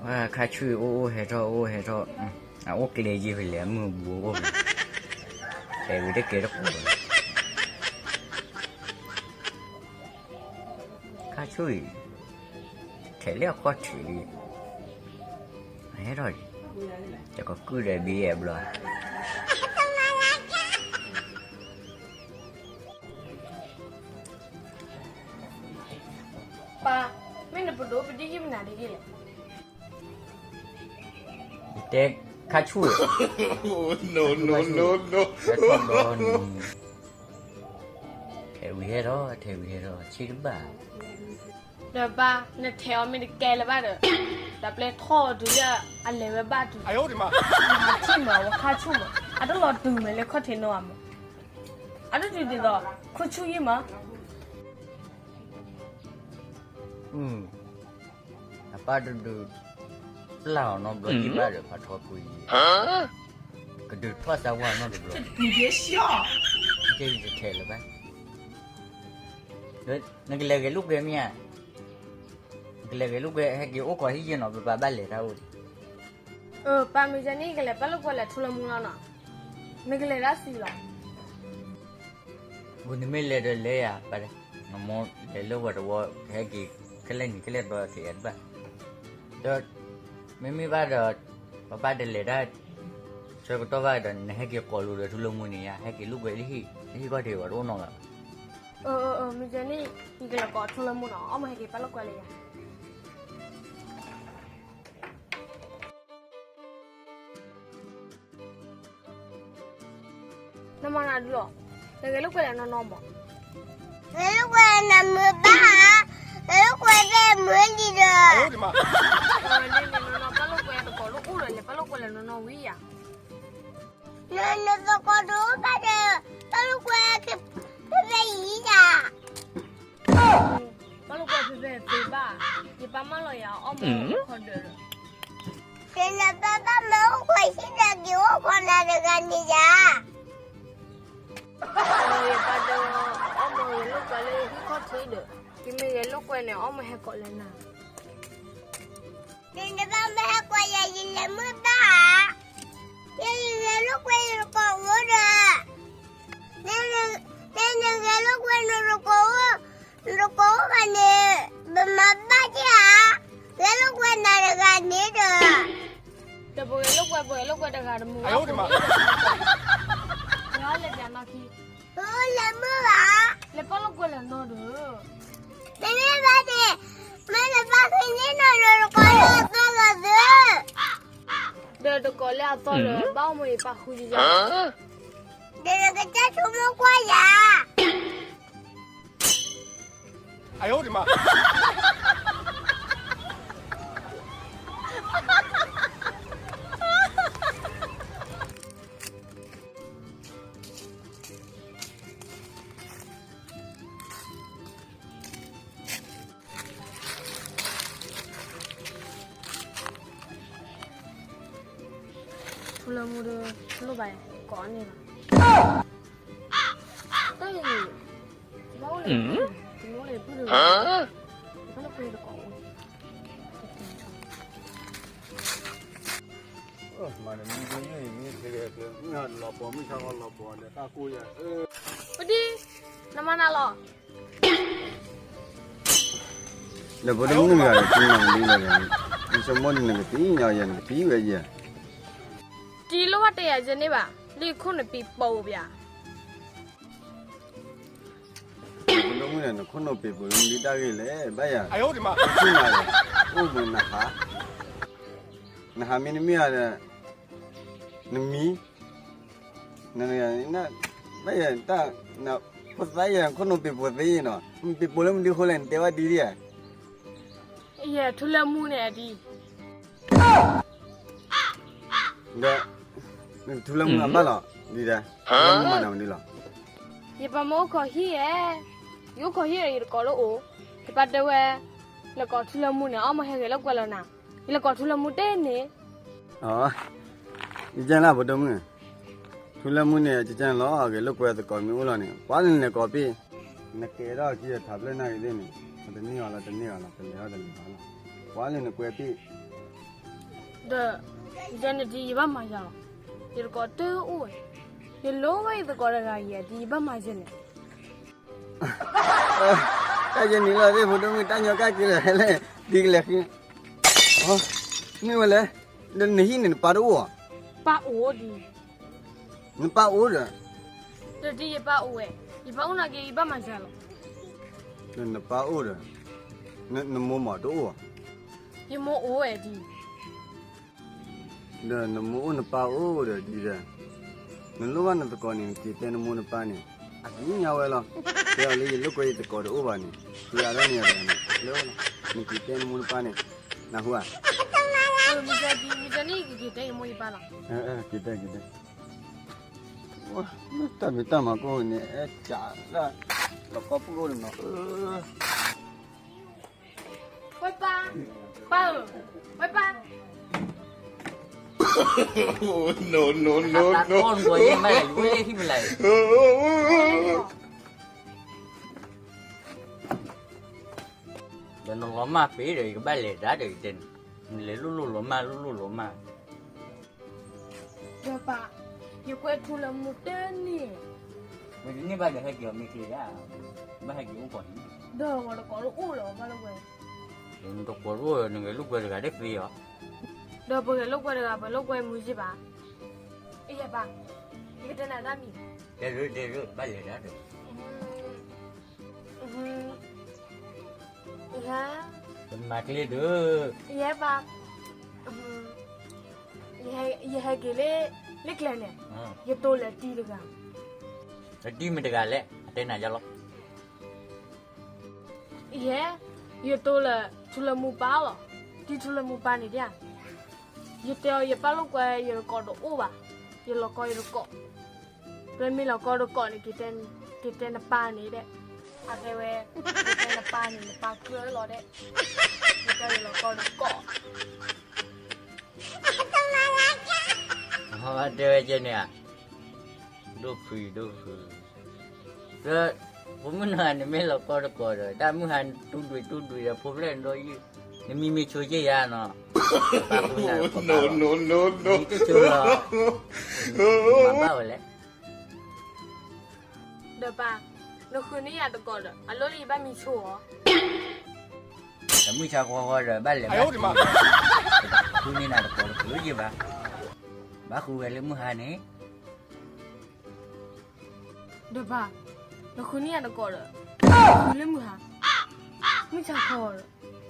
ခါဆူၣ်အံၤအိၣ်အိၣ်ဟဲထီၣ် အိၣ်ဟဲထီၣ်, အအိၣ်ကျဲယံာ်ဖဲလဲၣ် အမုၢ်အဘိအိၣ်ဖဲလဲၣ်, ထဲဝံၤတကဲတကိးဘၣ်. ခါဆူၣ်အံၤ ထဲလၢအခီၣ်ထံးလံ, အဟဲထီၣ်လံ, တကကုၢ်ဒီးဘံအဲၣ်ဘျီ. ပၢ်, မ့ၢ်နပဒိၣ်ပဒံၣ်ယံၢ်မနုၤတဂ့ၤလဲၣ်. ယတဲခါဆူၣ်, ဟဲထီၣ်ဒီးန့ၣ်, ထဲဝံၤဟဲထီၣ် ထဲဝံၤဟဲထီၣ် ဆ့တဘၣ်. ဒီးပၢ် နထဲအီၤမ့ၢ်တကဲလၢၤဘၣ်ဒီး, ဒီးပျဲထီၣ်တုၤလၢအလဲၤဝဲဘၣ်တုၤ, နဟးထံၣ်မး ဝဲခါဆူၣ်မး အတလီၤတုၤမဲာ်လၢခီၣ်ထံးနီၤမး, အတတုၤဒ်သိး ခါဆူၣ်ယံၢ်မး. အပၢ်တဒုးပျၢ်အီၤနီတဘျီယံၢ်ဘၣ်ဒီး ဖးထီကွံာ်ယံၢ်, ကဒုးထီၣ်သးဝါနီတဘျီ, ကဲယတထဲလၢၤဘၣ်. နကလဲၤဂဲၤလိာ်ကွဲမ့ၢ်ဧါ, နကလဲၤဂဲၤလိာ်ကွဲ ဟဲက့ၤအိၣ်ကီးဟံၣ်ယဲနီၤ ပပၢ်ဘၣ်လဲၤတၢ်အိၣ်. အၢ ပၢ်မုၢ်ကနံၣ် ကလဲၤပာ်လိာ်ကွဲလဲၤထူလၢမူလီၤနီၤ, နကလဲၤဒၣ်ဆံးလီၤ. ဘူးနမ့ၢ်လဲၤဒီးလဲၤယၤ, ပၢ်, နမိၢ်လဲၤလၢဝဲတဝီ ကဟဲက့ၤခဲလၢာ်နံၤခဲလၢာ်ဒီးက့ၤယၤတဘၣ်, ဒီး မ့မ့ၢ်ဘၣ်ဒီး ပပၢ်တလဲၤတၢ်ဆၢကတီၢ်ဘၣ်ဒီး နဟဲက့ၤကိးလိာ်ဒီးထူလၢမူန့ၣ်ယါ, ဟဲက့ၤလိာ်ကွဲလၢဟံၣ်, လၢဟံၣ်ခီၣ်ထံးဝဲတအိၣ်နီတဂၤဘၣ်. အၢ အၢ အၢ မုၢ်ကနံၣ် ယကလဲၤကိးထူလၢမူနီၤ, အီၣ်မ့ၢ်ဟဲက့ၤပာ်လိာ်ကွဲလၢယၤ. နမၤနၤဒုလီၤ, နဂဲၤလိာ်ကွဲလဲၣ်နီၢ်နီၢ်မး. ဂဲၤလိာ်ကွဲနမုာ်ဘၣ်ဧါ, ဂဲၤလိာ်ကွဲဖဲမုာ်လံဒီး. န့ၣ်န့ၣ်နီၢ်နီၢ် ပာ်လိာ်ကွဲသကိးတအိၣ်ဒီး လဲၤပာ်လိာ်ကွဲလဲၣ်နီၢ်နီၢ်ဝံၤယၤ. နသကိးတအိၣ်ဘၣ်ဒီး ပာ်လိာ်ကွဲဖဲဖဲအံၤယၤ. ပာ်လိာ်ကွဲဖဲဖဲသ့ဘၣ်, ယပၢ်မၢလီၤယၤအီၣ်မ့ၢ်ခီဒၢးဒီး. နဘၣ်ဘၣ်မ့ၢ်အိၣ်ခိးဟံၣ်ဒီးက့ၤအိၣ်ခိးနၤတဂၤန့ၣ်ယၤ. ယပၢ်တဲအီၣ်မ့ၢ်ဂဲၤလိာ်ကွဲလၢဟံၣ်ခီၣ်ထံးဒီး, ယမ့ၢ်ဂဲၤလိာ်ကွဲန့ၣ် အီၣ်မ့ၢ်ဟဲကိးလဲၣ်နၤ. နဘၣ်မ့ၢ်ဟဲကိးယၤ ယလဲၤမုာ်ဘၣ်ဧါ. ယဂဲၤလိာ်ကွဲယတကိးအိၣ်ဒီး, နဂဲၤလိာ်ကွဲနတကိးအိၣ်, နတကိးအိၣ်ဘၣ်န့ၣ်, ပမၤဘၣ်က့ၤဧါ. ဂဲၤလိာ်ကွဲနၤတဂၤန့ၣ်ဒီး. ဒီးပဂဲၤလိာ်ကွဲ ပဂဲၤလိာ်ကွဲတဂၤတမုာ်ဘၣ်. လဲၤပျးနီၢ်ခံ, လဲၤမုာ်ဘၣ်, လဲၤပာ်လိာ်ကွဲလဲၣ်နီၢ်ဒီး. တမ့ၢ်ဘၣ်န့ၣ်, မ့ၢ်နပာ်ဃုာ်န့ၢ်နီၢ်ဒီးတကိးလၢအသီလီၤသၢ. ဒီးတကိးလၢအသီဒီး ဘၣ်အီၣ်မ့ၢ်ယပာ်ဃုာ်ယၤ. ဒီးနကစၢ်ဆိကမိၣ်ကွၢ်ယၤ. ထူလၢမူဒီး လိၣ်ဘၣ်ကိးန့ၣ်လီၤ. တၢ်အံၤ, တမ့ၢ်အိၣ်လၢပုၢ်တဂၤ, တမ့ၢ်အိၣ်လၢပုၢ်တဂၤ, မၤတမံၤမံၤမံၤမံၤ, လီၤပှီၢ်မုၢ်ဆါလီၤပှီၢ်ဒီးတၢ်ကိၢ်ယၤ. ပဒံ, နမၤနၤလီၤ. ဒီးဖိဒိၣ်မုၣ်တဂၤဒီး တမၤမနုၤလဲၣ်, ယဆိကမိၣ်န့ၣ် နကသံညီယဲ နကသံဝဲယဲ. တံၤလိၣ်ဘၣ်တဲယၤယဲန့ၣ်ဘၣ်, လံခိၣ်နပံၤပိာ်ပၠး. ဖိဒိၣ်မုၣ်န့ၣ် နခိၣ်နပံၤပိာ်လၢမနုၤတၢ်ဂ့ၢ်လဲၣ်, ဘၣ်ယၤ, အိၣ်မုာ်နဟး, နဟးမ့ၢ်တမ့ၢ်ဧါဒီး, နမံ ဘၣ်ယၤတၢ်, ဖိသၣ်ယဲ ခိၣ်နူာ်ပ့ၤပိာ်သ့နီၤ, ပ့ၤပိာ်လၢမနုၤအဃိလဲၣ် နတဲဝဲဒ်လဲၣ်. ယဲ ထူလၢမူန့ၣ်ဒ်, ဒီး, ထူလၢမူအဘၣ်လီၤ, ဒ်လဲၣ်, ထူလၢမူမၤနၤမနုၤလီၤ. ယပာ်မ့ၢ်အိၣ်ခိးဟံၣ်ဧါ, ယအိၣ်ခိးဟံၣ်ဒီးယတကိးလၢအိၣ်, ယပာ်တဲဝဲ, နကိးထူလၢမူန့ၣ် အီၣ်မ့ၢ်ဟဲဂဲၤလိာ်ကွဲလီၤနၤ, ယလဲၤကိးထူလၢမူတန့ၣ် ယကဲလၢဖိဒိၣ်မုၣ်, ထူလၢမူန့ၣ် ကကဲလီၤ ဂဲၤလိာ်ကွဲသကိးမ့ၢ်အိၣ်လီၤန့ၣ် ကွၢ်လၢနလဲၤကိးပ့ၢ်, နကဲထီၣ်ခံထးဖျၢၣ်နၢ်ဂ့ၤသ့ၣ်န့ၣ်, တန့ၢ်အီၤလီၤ တန့ၢ်အီၤလီၤ တလဲၤအီၤတလဲၤအီၤလီၤ, ကွၢ်လၢနကွဲပ့ၢ်, ဒီး ယဲန့ၣ်ဒ်ယဘၣ်မၤယၤလီၤ. ယတကိးတအိၣ်ဝဲ, ယလိၣ်ဘၣ်ယသကိးတဂၤအံၤ ဒ်ယဘၣ်မၤယဲလဲၣ်. တၢ်ယဲန့ၣ်လီၤသ့ၣ် ဖိဒိၣ်မုၣ် တၢ်ညီကၣ်က့ၤလၢာ်လဲၣ်, ဒ်ကလဲၤဃ့, မ့ၢ်ဝဲလဲၣ်, နဟံၣ်န့ၣ်နပၢ်တအိၣ်ဧါ. ပၢ်အိၣ်ဒံး. နပၢ်အိၣ်ဒီး, ဒီးဒ်ယပၢ်အိၣ်ဝဲ, ယပၢ်အိၣ်နာ်က့ ယဘၣ်မၤယၤလီၤ. နပၢ်အိၣ်ဒီး, နမိၢ်မးတအိၣ်ဧါ. ယမိၢ်အိၣ်ဝဲဒံး. ဒီးနမိၢ်အိၣ်နပၢ်အိၣ်ဒီးဒ်ဒီး, နလိၣ်ဘၣ်နသကိးန့ၣ် နက့ၤတဲနမိၢ်နပၢ်န့ၣ်, အသ့ၣ်ညါဝဲလီၤ. တဲအီၤလၢယလိာ်ကွဲယသကိးတအိၣ်ဘၣ်န့ၣ်, ဃုအါထီၣ်န့ၢ်ယၤဒီးန့ၣ်, လၢ, နက့ၤတဲနမိၢ်နပၢ်န့ၣ်, နၢ်ဟူဧါ. မ့ၢ်န့ၣ် က့ၤတဲယမိၢ်ယပၢ်လီၤ. က့ၤတဲ က့ၤတဲ. တၢ်ဖံးတၢ်မၤကိးန့ၣ် အဲၣ်ကးလၢ လီၤကီပုၢ်အိၣ်န့ၣ်နီၤ. ဝဲပၢ်, ပၢ်ဧၢ, ဝဲပၢ်. ဒီးနလီၤမၢ်ပ့ၤဒီး ယကဘၣ်လဲၤဒၣ်ဒီးယတဲန့ၣ်, နလဲၤလိၣ်လိၣ်လီၤမၢ် လိၣ်လိၣ်လီၤမၢ်. ဒီးပၢ်, ယကွဲးထူလၢမူတန့ၢ်. မ့ၢ်တန့ၢ်ဘၣ်ဒီးဟဲက့ၤအီၤမ့ၢ်ချ့ဧါ, ဘၣ်ဟဲက့ၤအိၣ်ကီၢ်န့ၣ်. ဒီးပှၤတကိးတအိၣ်လၢၤဘၣ်လိာ်ကွဲ. နတကိးတအိၣ်ဒီး နဂဲၤလိာ်ကွဲတဂၤတသ့ဧါ. ဒီးပဂဲၤလိာ်ကွဲတဂၤ ပလိာ်ကွဲမုာ်ယ့ၢ်ဘၣ်. အယဲၢ်ပၢ်, ယကတဲနၤတၢ်မံၤ. တဲရၢ တဲရၢ ဘၣ်လဲၤဒၣ်ဒီး ယဟဲ, မၤကျဲဒီး, ယဟဲပၢ်, ယဟဲက့ၤလၢ, လၢကျဲန့ၣ်, ယတိၢ်လၢတံၤတဂၤ, တံၤမ့ၢ်တဂၤလဲၣ် အတဲနၤယါလီၤ. ယဟဲ, ယတိၢ်လၢ ထူလၢမူပၢ်လီၤ. တံၤထူလၢမူပၢ်န့ၣ်ဒၣ်, ယတဲအီၤယပၢ်လိာ်ကွဲ ယတကိးတအိၣ်ဘၣ်, ယလီၤကီယတကိး. ပမ့ၢ်လီၤကီတကိးန့ၣ် က့ၤတဲနပၢ်န့ၣ်ဒီး, အတဲဝဲ, က့ၤတဲနပၢ်န့ၣ် နပၢ်ကြၢးလီၤဒီး, ယတဲယလီၤကီတကိး. တဲဝဲကဲန့ၣ်ဧါ, ဒိၣ်ဖု ဒိၣ်ဖု, ဒီး, ဖိမုၣ်နီၤ နမ့ၢ်လီၤကီတကိးဒီး တၢ်မုၢ်ဟါတူၢ်ဒွံးတူၢ်ဒွံးဒီး ဖိဖျဲၣ်နဒိၣ်ယုၢ်, နမံမ့ၢ်ဆိက့ယါနီၤ, ပၢ်ဃုနၤတကိးဘၣ်လီၤ, နမံတဆိလီၤ, မၤဘၣ်ဝဲလဲၣ်. ဒီးပၢ်, နဃုန့ၢ်ယၤတကိးဒီး အလိၣ်လၢယဘၣ်မံဆိအီၤ, တမုၢ်ဆါဃီဃီဒီး ဘၣ်လဲၤဘၣ်, ဃုန့ၢ်နၤတကိးတဃုယ့ၢ်ဘၣ်, ဘၣ်ဃုဝဲလၢမုၢ်ဟါန့ၣ် ဒီးပၢ်, နဃုန့ၢ်ယၤတကိးဒီး, ဃုလၢမုၢ်ဟါ, မုၢ်ဆါခီဒီး,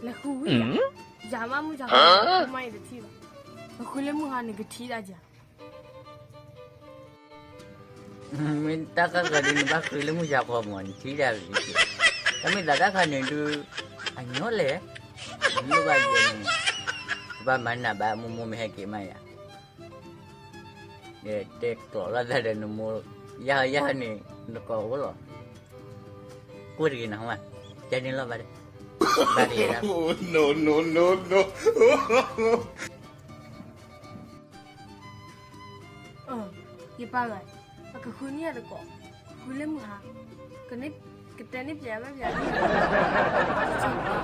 လဲၤဃုဝံၤယၤ, ယၤမးမုၢ်ဆါခီ, မ့ၢ်ယတထံၣ်ဘၣ်, နဃုလၢမုၢ်ဟါန့ၣ် ကထံၣ်ဒၣ်ယၤ. မ့ၢ်တၢ်ခါခါဒုး နဘၣ်ဃုလၢမုၢ်ဆါခီမး နထံၣ်ဒၣ်လံ, တၢ်မ့ၢ်သးတၢ်ခါန့ၣ်ဒုး, အညီလဲၣ်, နလိၣ်ဘၣ်ယဲန့ၣ်, ကဘၣ်မၤနၤဘၣ် မိၢ်မိၢ်မ့ၢ်ဟဲက့ၤမးယၤ တဲကျိးလိာ်သးဒီးနမိၢ်, ယၤယၤန့ၣ်, နကိးအိၣ်လီၤ, ကိၢ်တဂ့ၤနဟါ, ကဲန့ၣ်လီၤဘၣ်ဒီး, ဘၣ်တဂ့ၤဒၣ်, ယပၢ်ဂၤ, ပကဃုန့ၢ်ယၤတကိး, ဃုလၢမုၢ်ဟါ, ကတဲန့ၢ်ပျဲးဘၣ်ပျဲး, က